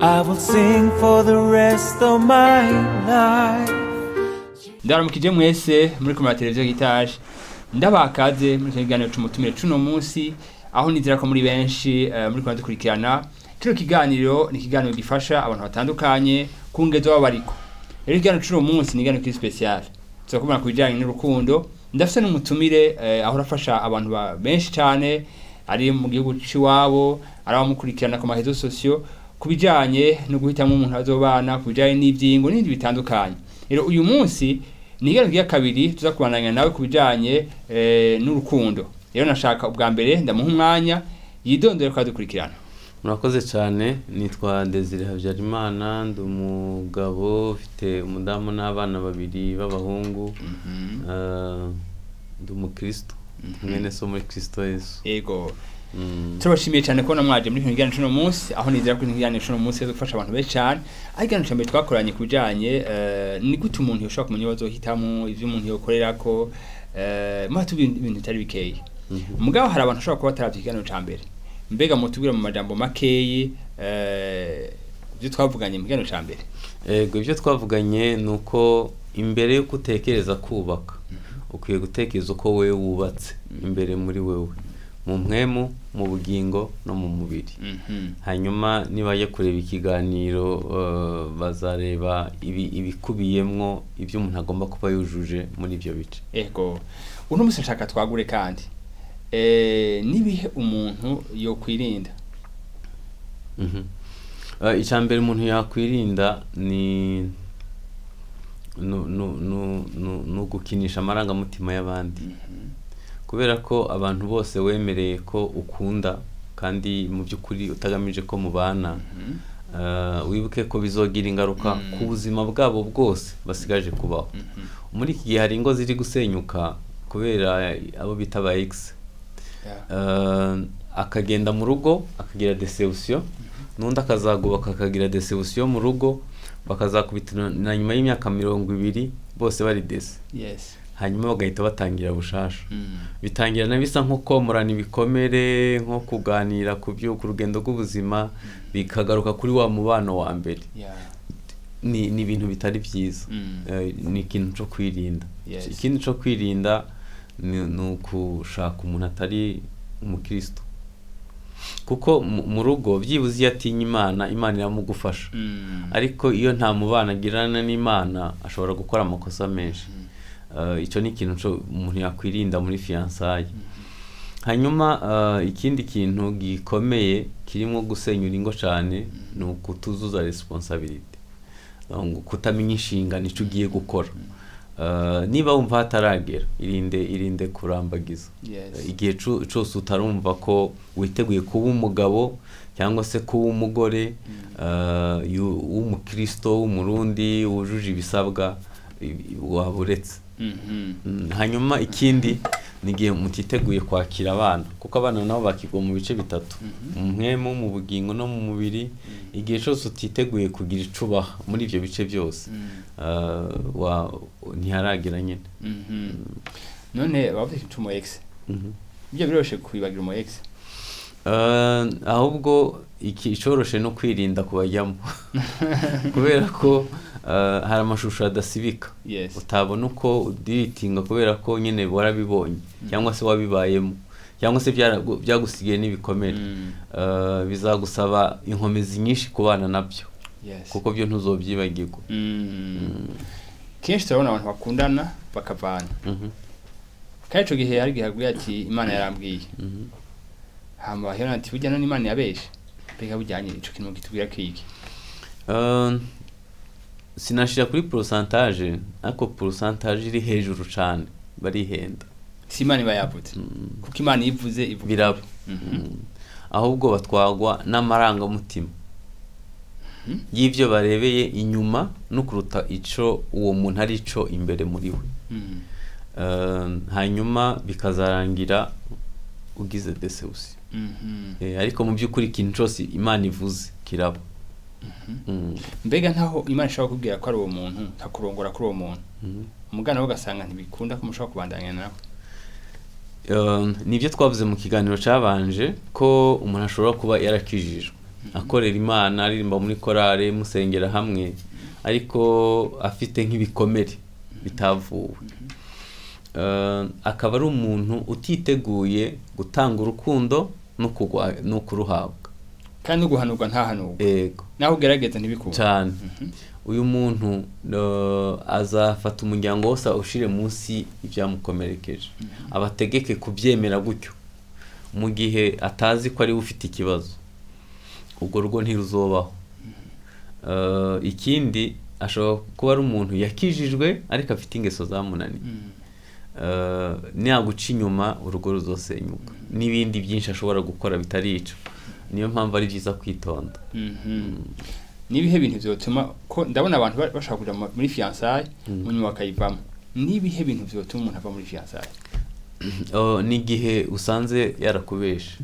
I will sing for the rest of my life. Ndaramukije mwese muri kumwe na televiziyo Heritage. Ndabakaze muri kino kiganiro c'umutumire c'uno munsi, aho nizera ko muri benshi muri kumwe dukurikirana kino kiganiro. Ni ikiganiro gifasha abantu batandukanye ku ngezo baba bariko. Rero ikiganiro c'uno munsi ni ikiganiro kiri spécial, tuzakubona ku bijanye n'urukundo. Ndafise n'umutumire aho arafasha abantu benshi cane ari mu gihugu c'iwabo, ari abamukurikirana ku ma réseaux sociaux, ku bijanye no guhitamwo umuntu azobana, ku bijanye n'ivyingo n'ibindi bitandukanye. Rero uyu munsi ni ikiganiro kigira kabiri tuza kubandanya nawe ku bijanye n'urukundo. Rero nashaka ubwa mbere ndamuha umwanya yidondore ko adukurikirana. Murakoze cyane. Nitwa Desire Habyarimana, ndi umugabo ufite umudamu n'abana babiri b'abahungu. Ndi umukristo, mwene so muri Kristo Yesu. Ego. Turabashimiye cyane kubona mwaje muri kino kiganiro c'uno munsi, aho nizera ko kino kiganiro c'uno munsi kiza gufasha abantu benshi cyane. Aho ikiganiro ca mbere twakoranye ku bijanye ni gute umuntu yoshobora kumenya ibibazo azohitamwo, ivyo umuntu yokorerako, muratubwira ibintu bitari bikeyi. Mugabo hari abantu bashobora kuba bataravye ikiganiro ca mbere. Mbega mutubwira mu majambo makeyi ivyo twavuganye mu kiganiro ca mbere? Ego, ibyo twavuganye ni uko imbere y'uko utekereza kubaka, ukwiye gutekereza uko wewe wubatse imbere muri wewe, mu mpwemu, mu bugingo no mu mubiri. Hanyuma nibajya kureba ikiganiro, bazareba ibikubiyemwo, ibyo umuntu agomba kuba yujuje muri ibyo bice. Ego, uno munsi nshaka twagure kandi nibihe umuntu yokwirinda? Icya mbere umuntu yakwirinda ni ugukinisha amarangamutima y'abandi, kubera ko abantu bose wemereye ko ukunda kandi mu by'ukuri utagamije ko mubana, wibuke ko bizogira ingaruka ku buzima bwabo bwose basigaje kubaho. Muri iki gihe hari ingo ziri gusenyuka kubera abo bita ba ex. Akagenda mu rugo akagira déception, n'undi akazagubaka akagira déception mu rugo, bakazakubitana na nyuma y'imyaka 20 bose bari déçus. Hanyuma bagahita batangira bushasha. Bitangira na bisa nko komorana ibikomere, nko kuganira ku byo ku rugendo rw'ubuzima, bikagaruka kuri wa mubano wa mbere. Ni ibintu bitari byiza. Ni ikintu cyo kwirinda. Ikindi cyo kwirinda ni ukushaka umuntu atari umukristo, kuko mu rugo byibuze iyo atinya Imana, Imana iramugufasha. Ariko iyo nta mubano agirana n'Imana, ashobora gukora amakosa menshi. Icyo ni ikintu cyo umuntu yakwirinda muri fiançailles. Hanyuma ikindi kintu gikomeye kirimo gusenyura ingo cyane ni ukutuzuza responsabilité, donc kutamenya inshingano, icyo ugiye gukora. Niba wumva hataragera, irinde, irinde kurambagiza. Igihe cose utarumva ko witeguye kuba umugabo cyangwa se kuba umugore w'umukristo w'Umurundi wujuje ibisabwa, waba uretse. Hanyuma ikindi ni igihe mutiteguye kwakira abana, kuko abana nabo bakirwa mu bice bitatu: mu mpwemu, mu bugingo no mu mubiri. Igihe cyose utiteguye kugira ico ubaha muri ibyo bice byose, ntiharagera nyine. None bavuze ikintu c'umu ex. Ibyo biroroshe kwibagira umu ex? Ahubwo iki icoroshe no kwirinda kubajyamo, kubera ko hari amashusho adasibika, utabona uko udiritinga, kubera ko nyine warabibonye cyangwa se wabibayemo cyangwa se byagusigiye n'ibikomere. Bizagusaba inkomezi nyinshi kubana nabyo, kuko byo ntuzobyibagirwa. Kenshi turabona abantu bakundana bakavana. Kandi ico gihe hari igihe abwira ati: "Imana yarambwiye." Hama bahera ati: "Burya none Imana yabeshe?" Mbega bujyanye ico kintu kitubwira kiki? Sinashira kuri pourcentage, ariko pourcentage iri hejuru cane barihenda. Si Imana iba yavuze, kuko Imana iyo ivuze ivuga. Biraba. Ahubwo batwagwa n'amarangamutima y'ibyo barebeye inyuma no kuruta ico uwo muntu ari cyo imbere muri we. Hanyuma bikazarangira ugize déception. Ariko mu by'ukuri ikintu cyose Imana ivuze kiraba. Mbega ntaho Imana ishobora kubwira ko ari uwo muntu, nkakurongora kuri uwo muntu, umugana we ugasanga ntibikunda ko mushobora kubandanya nawe? Nibyo twavuze mu kiganiro cyabanje, ko umuntu ashobora kuba yarakijijwe. Akorera Imana, aririmba muri korale, musengera hamwe, ariko afite nk'ibikomere bitavuwe. Akaba ari umuntu utiteguye gutanga urukundo no kuruhabwa, kandi no guhanurwa ntahanurwa. Yego. Naho ugerageza ntibikunda cyane. Uyu muntu azafata umuryango wose awushyire munsi y'ibyamukomerekeje, abategeke kubyemera gutyo mu gihe atazi ko ariwe ufite ikibazo. Urwo rugo ntiruzobaho. Ikindi, ashobora kuba ari umuntu yakijijwe ariko afite ingeso zamunaniye. Naguca inyuma urugo ruzosenyuka, n'ibindi byinshi ashobora gukora bitarica. Niyo mpamvu ari byiza kwitonda. Nibihe bintu vyotuma, ko ndabona abantu bashaka kuja muri fiançailles, munyuma bakayivamo, nibihe bintu vyotuma umuntu ava muri fiançailles? Oh, ni igihe usanze yarakubeshe.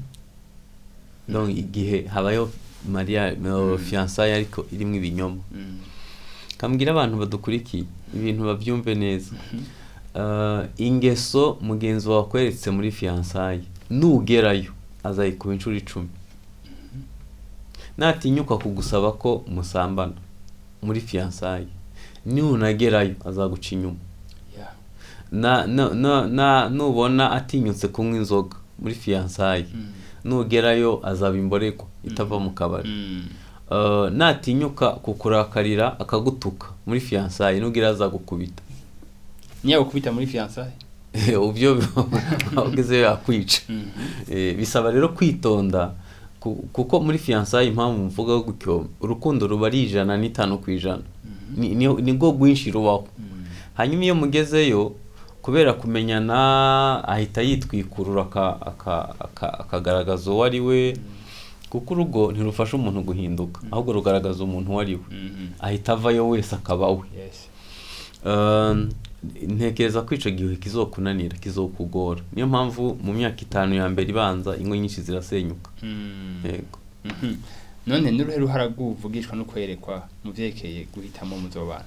Donc igihe habayeho mariage, fiançailles ariko irimo ibinyoma. Kambwira abantu badukurikiye ibintu babyumve neza. Ingeso mugenzi wawe akweretse muri fiançailles, nugerayo azayikuba inshuro 10. Natinyuka kugusaba ko musambana muri fiançailles, nunagerayo azaguca inyuma. Na, na, na, na nubona atinyutse kunywa inzoga muri fiançailles, nugerayo azaba imborerwa itava mu kabari. Natinyuka kukurakarira akagutuka muri fiançailles, nugerayo azagukubita. Niyo gukubita muri fiançailles? Ubyo ugezeyo yakwica. Bisaba rero kwitonda, kuko muri fiançailles, impamvu mvuga gutyo, urukundo ruba ari 105%, nibwo rwinshi rubaho. Hanyuma iyo mugezeyo, kubera kumenyana, ahita yitwikurura akagaragaza uwo ari we, kuko urugo ntirufasha umuntu guhinduka, ahubwo rugaragaza umuntu uwo ari we. Ahita avayo wese akaba we. Ntekereza ko ico gihe kizokunanira, kizokugora. Niyo mpamvu mu myaka 5 ya mbere ibanza ingo nyinshi zirasenyuka. Yego. None n'uruhe ruhara rw'uvugishwa no kwerekwa mu vyerekeye guhitamo muzobana?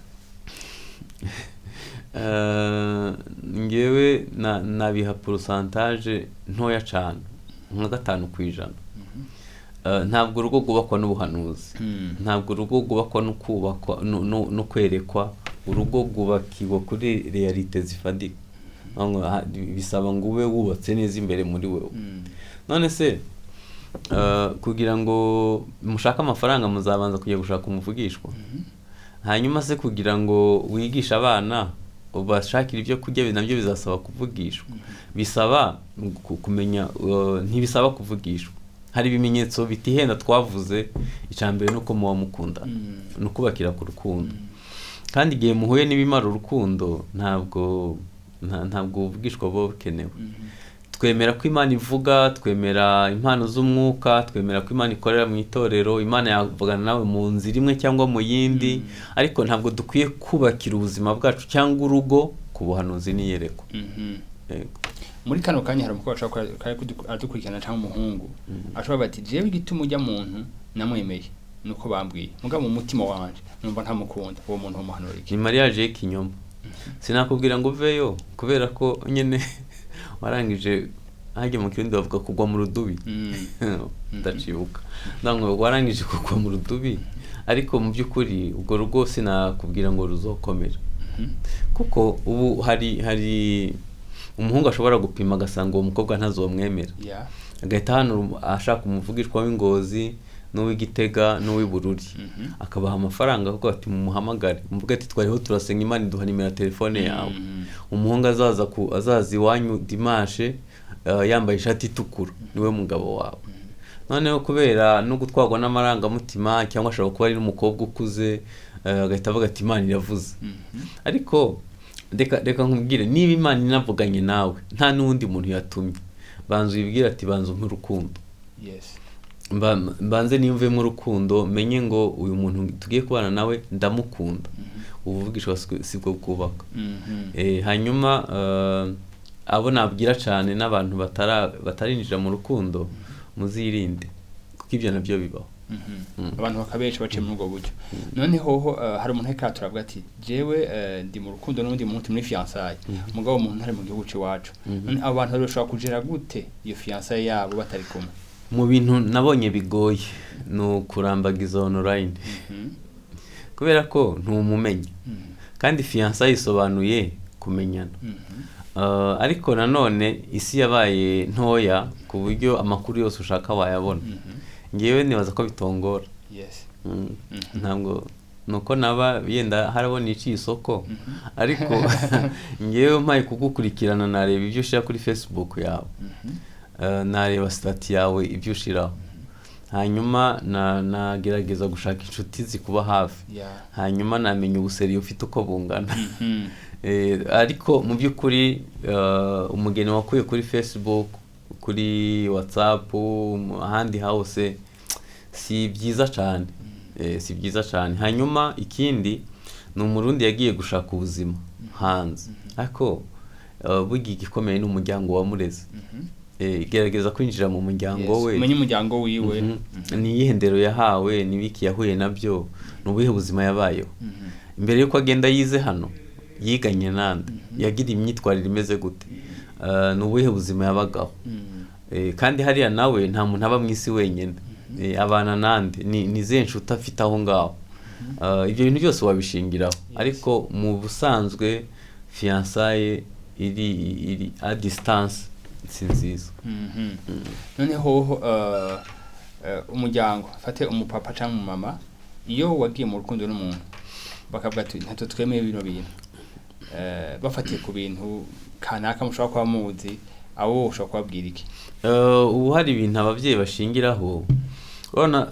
Ngewe nabiha pourcentage ntoya cane, nka 5%. Ntabwo urugo rwubakwa n'ubuhanuzi, ntabwo urugo rwubakwa no kubakwa no kwerekwa. Urugo rwubakiwe kuri réalité zifadika. Bisaba ngo ube wubatse neza imbere muri wewe. None se kugira ngo mushake amafaranga muzabanza kujya gushaka umuvugishwa? Hanyuma se kugira ngo wigishe abana, ubashakire ibyo kurya, nabyo bizasaba kuvugishwa? Bisaba kumenya, ntibisaba kuvugishwa. Hari ibimenyetso bitihenda twavuze. Icya mbere ni uko muba mukundana, ni ukubakira ku rukundo. Kandi igihe muhuye n'ibimara urukundo, ntabwo ubuvugishwa buba bukenewe. Twemera ko Imana ivuga, twemera impano z'umwuka, twemera ko Imana ikorera mu itorero. Imana yavugana nawe mu nzira imwe cyangwa mu yindi, ariko ntabwo dukwiye kubakira ubuzima bwacu cyangwa urugo ku buhanuzi n'iyerekwa. Yego. Muri kano kanya hari umukobwa ashobora kuba aradukurikirana cyangwa umuhungu, ashobora bati: "Jewe igituma ujya muntu namwemeye nuko bambwiye, mugabo mu mutima wanje numva ntamukunda." Uwo muntu umuhanura iki? Ni mariage y'ikinyoma. Sinakubwira ngo uveyo, kubera ko nyine warangije, hajya mu Kirundi bavuga kugwa mu rudubi, ndacibuka ndangwa, warangije kugwa mu rudubi. Ariko mu by'ukuri ubwo rugo sinakubwira ngo ruzokomera, kuko ubu hari umuhungu ashobora gupima agasanga uwo mukobwa ntazomwemera, agahita hano ashaka umuvugishwa w'Ingozi n'uw'Igitega n'uw'ibururi, akabaha amafaranga, kuko ati: "Mumuhamagare, muvuge ati twariho turasenga, Imana iduha nimero ya telefone yawe." Umuhungu azaza iwanyu dimanche, yambaye ishati itukura, niwe mugabo wawe. Noneho kubera no gutwarwa n'amarangamutima, cyangwa ashobora kuba ari n'umukobwa ukuze, agahita avuga ati: "Imana iravuze." Ariko reka nkubwire, niba Imana inavuganye nawe nta n'uwundi muntu yatumye, banza uyibwire ati: "Banza umpe urukundo, mbanze niyumvemo urukundo, menye ngo uyu muntu tugiye kubana nawe ndamukunda." Ubuvugishwa si bwo bwubaka. Hanyuma abo nabwira cyane n'abantu batarinjira mu rukundo, muzirinde, kuko ibyo nabyo bibaho. Abantu bakabesha baciye muri ubwo buryo. None hoho hari umuntu ariko turavuga ati: "Jewe ndi mu rukundo n'undi muntu muri fiançailles, mugabo umuntu ntari mu gihugu c'iwacu." None abo bantu bashobora kugera gute iyo fiançailles yabo batari kumwe? Mu bintu nabonye bigoye ni ukurambagiza online, kubera ko ntumumenye, kandi fiançailles yisobanuye kumenyana. Ariko nanone isi yabaye ntoya ku buryo amakuru yose ushaka wayabona. Ngewe nibaza ko bitongora. Ntabwo nuko naba yenda harabona iciye isoko, ariko ngewe mpaye kugukurikirana, nareba ibyo ushyira kuri Facebook yawe, nareba status yawe, ibyo ushiraho, hanyuma nagerageza gushaka inshuti zikuba hafi, hanyuma namenya ubuseri ufite uko bungana. Ariko mu by'ukuri umugeni wakuye kuri Facebook, kuri WhatsApp, ahandi hose, si byiza cyane. Si byiza cyane. Hanyuma ikindi ni Umurundi yagiye gushaka ubuzima hanze, ariko burya igikomeye ni umuryango wamureze. Gerageza kwinjira mu muryango we, umenye umuryango wiwe. Ni iyihe ndero yahawe, ni ibiki yahuye nabyo, ni ubuhe buzima yabayeho mbere yuko agenda, yize hano, yiganye nande, yagira imyitwarire imeze gute, ni ubuhe buzima yabagaho. Kandi hariya nawe nta muntu aba mu isi wenyine. Abana nande, ni izihe nshuti afite aho ngaho? Ibyo bintu byose wabishingiraho, ariko mu busanzwe fiançailles iri à distance si nziza. Noneho umuryango, fate umupapa cyangwa umumama, iyo wagiye mu rukundo n'umuntu bakavuga ati ntacyo twemeye bino bintu, bafatiye ku bintu kanaka mushobora kuba muzi, abo ushobora kubabwira iki? Ubu hari ibintu ababyeyi bashingiraho. Urabona,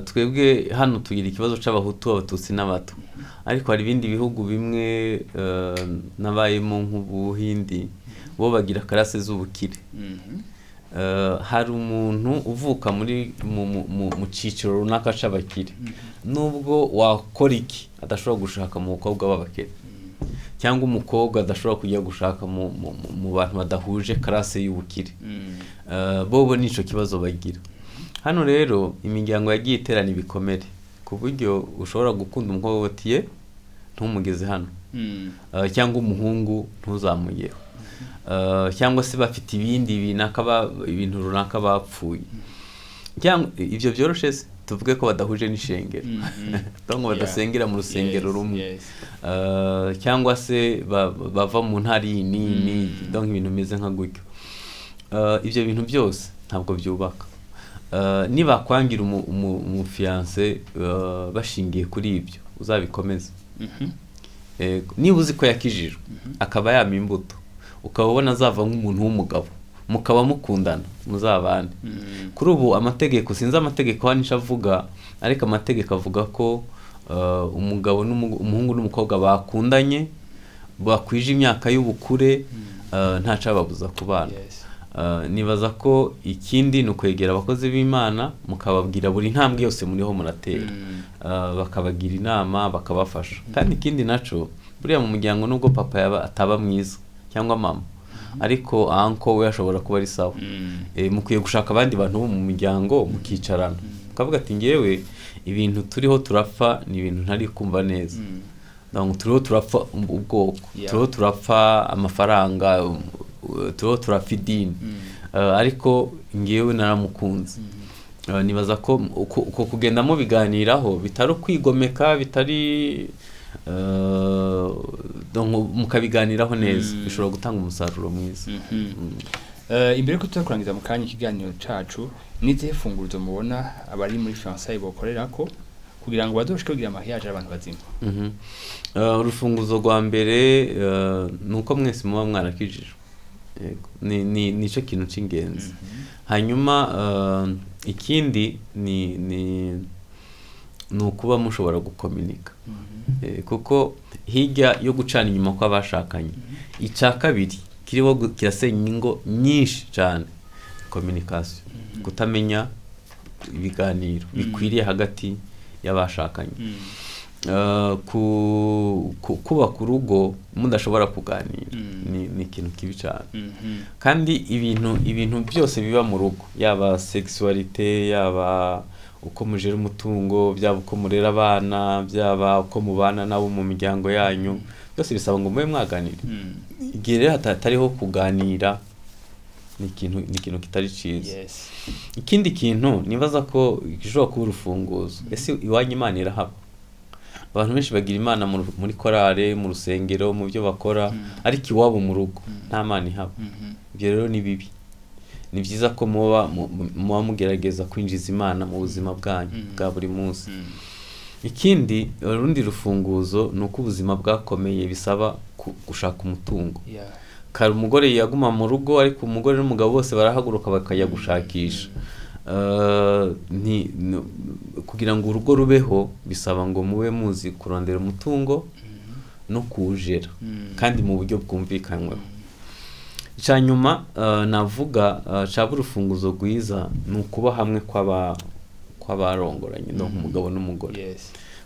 twebwe hano tugira ikibazo c'Abahutu, Abatutsi n'Abatwa, ariko hari ibindi bihugu bimwe nabayemo nk'Ubuhindi, bo bagira classes z'ubukire. Hari umuntu uvuka muri mu ciciro runaka c'abakire, nubwo wakora iki adashobora gushaka mu bakobwa b'abakire, cyangwa umukobwa adashobora kujya gushaka mu bantu badahuje classe y'ubukire. Bobo nico kibazo bagira. Hano rero imiryango yagiye iterana ibikomere ku buryo ushobora gukunda umukobwa uti ntumugeze hano, cyangwa umuhungu ntuzamugeho, cyangwa se bafite ibindi ibintu runaka bapfuye, cyangwa ibyo byoroshe se tuvuge ko badahuje n'ishengero, donc badasengera mu rusengero rumwe, cyangwa se bava mu ntara iyi n'iyi n'iyi, donc ibintu bimeze nka gutyo. Ibyo bintu byose ntabwo byubaka. Nibakwangira umufiancé bashingiye kuri ibyo, uzabikomeze. Niba uzi ko yakijijwe, akaba yama imbuto, ukaba ubona azava nk'umuntu w'umugabo, mukaba mukundana, muzabane. Kuri ubu amategeko, sinzi amategeko hano icyo avuga, ariko amategeko avuga ko umugabo umuhungu n'umukobwa bakundanye bakwije imyaka y'ubukure, ntacababuza kubana. Nibaza ko ikindi ni ukwegera abakozi b'Imana, mukababwira buri ntambwe yose muriho muratera, bakabagira inama, bakabafasha. Kandi ikindi naco, buriya mu muryango nubwo papa yaba ataba mwiza cyangwa mama, ariko uncle we ashobora kuba ari sawa. Mukwiye gushaka abandi bantu bo mu muryango, mukicarana, mukavuga ati ngewe ibintu turiho turapfa ni ibintu ntari kumva neza. Donc turiho turapfa ubwoko, turiho turapfa amafaranga, turiho turapfa idini, ariko ngewe naramukunze. Nibaza ko uko kugenda mubiganiraho bitari ukwigomeka, bitari donc mukabiganiraho neza, bishobora gutanga umusaruro mwiza. Imbere yuko tuza kurangiza mu kanya ikiganiro cacu, nizihe funguruzo mubona abari muri fiançailles bokorerako kugira ngo bazoshike kugira mariage abantu bazima? Urufunguzo rwa mbere ni uko mwese muba mwarakijijwe. Yego. Ni nico kintu c'ingenzi. Hanyuma ikindi ni ukuba mushobora gukominika, kuko hirya yo gucana inyuma kw'abashakanye, icya kabiri kiriho kirasenya ingo nyinshi cyane, communication, kutamenya ibiganiro bikwiriye hagati y'abashakanye. Kubaka urugo mudashobora kuganira ni ikintu kibi cyane. Kandi ibintu byose biba mu rugo, yaba sexualité, yaba uko mujera umutungo, byaba uko murera abana, byaba uko mubana nabo mu miryango yanyu, byose bisaba ngo mube mwaganira. Igihe rero hatariho kuganira Ni ikintu kitari cyiza. Ikindi kintu nibaza ko gishobora kuba urufunguzo, ese iwanyu Imana irahaba? Abantu benshi bagira Imana muri korale, mu rusengero, mu byo bakora, ariko iwabo mu rugo nta Mana ihaba. Ibyo rero ni bibi. Ni byiza ko muba mugerageza kwinjiza Imana mu buzima bwanyu bwa buri munsi. Ikindi, urundi rufunguzo ni uko ubuzima bwakomeye, bisaba gushaka umutungo. Kare umugore yaguma mu rugo, ariko umugore n'umugabo bose barahaguruka bakajya gushakisha. Kugira ngo urugo rubeho bisaba ngo mube muzi kurondera umutungo no kuwujera, kandi mu buryo bwumvikanyweho. Icya nyuma navuga caba urufunguzo rwiza ni ukuba hamwe kw'abarongoranye, no umugabo n'umugore.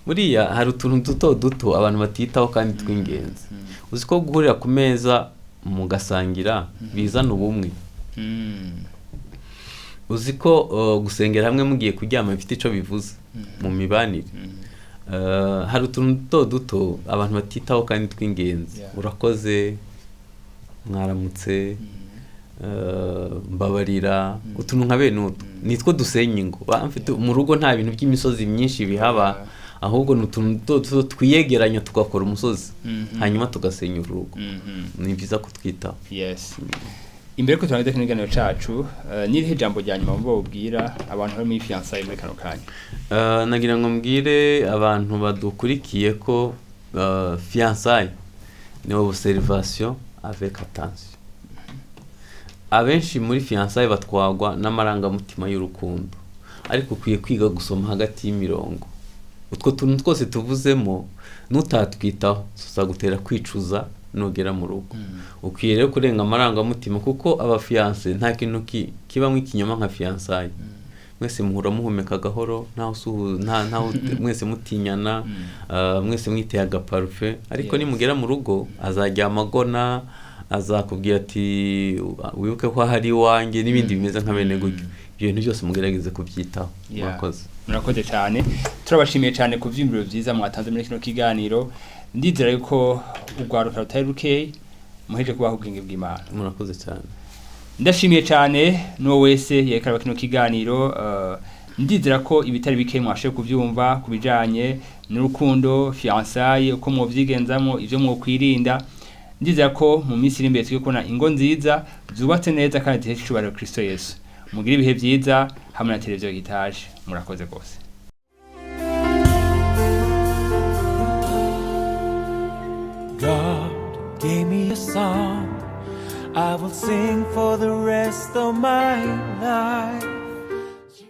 Buriya hari utuntu duto duto abantu batitaho kandi tw'ingenzi. Uzi ko guhurira ku meza mugasangira bizana ubumwe. Uzi ko gusengera hamwe mugiye kuryama bifite ico bivuze mu mibanire. Hari utuntu duto duto abantu batitaho kandi tw'ingenzi. Urakoze, mwaramutse, mbabarira, utuntu nka bene utu nitwo dusenya ingo. Mfite mu rugo nta bintu by'imisozi myinshi bihaba, ahubwo ni utuntu duto duto twiyegeranya tugakora umusozi, hanyuma tugasenya urugo. Ni byiza kutwitaho. Imbere ko turangiza kino kiganiro cacu, n'irihe jambo rya nyuma mubabwira abantu bari muri fiançailles muri kano kanya? Nagira ngo mbwire abantu badukurikiye ko fiançailles ni observation avec attention. Abenshi muri fiançailles batwagwa n'amarangamutima y'urukundo, ariko ukwiye kwiga gusoma hagati y'imirongo. Utwo tuntu twose tuvuzemo nutatwitaho tuzagutera kwicuza nugera mu rugo. Ukwiye rero kurenga amarangamutima, kuko abafiance nta kintu kibamwo ikinyoma nka fiançailles. Mwese muhura muhumeka gahoro, nta mwese mutinyana, mwese mwiteye agaparufe, ariko nimugera mu rugo azajya amagona, azakubwira ati wibuke ko hari iwanjye n'ibindi bimeze nka bene gutyo. Ibyo bintu byose mugerageze kubyitaho. Murakoze. Murakoze cyane, turabashimiye cyane ku vyiyumviro vyiza mwatanze muri kino kiganiro. Ndizera yuko urwaruka rutari rukeyi muheje kubaha ubwenge bw'Imana. Murakoze cyane. Ndashimiye cyane n'uwo wese yerekana kino kiganiro. Ndizera ko ibitari bike mwashe kuvyumva kubijanye n'urukundo, fiançailles, uko mwovyigenzamo, ivyo mwokwirinda. Ndizera ko mu minsi iri imbere tugiye kubona ingo nziza zubatse neza kandi zihesha icubahiro Kristo Yesu. Mugire ibihe vyiza hamwe na televiziyo Heritage. Murakoze rwose. God gave me a song I will sing for the rest of my life.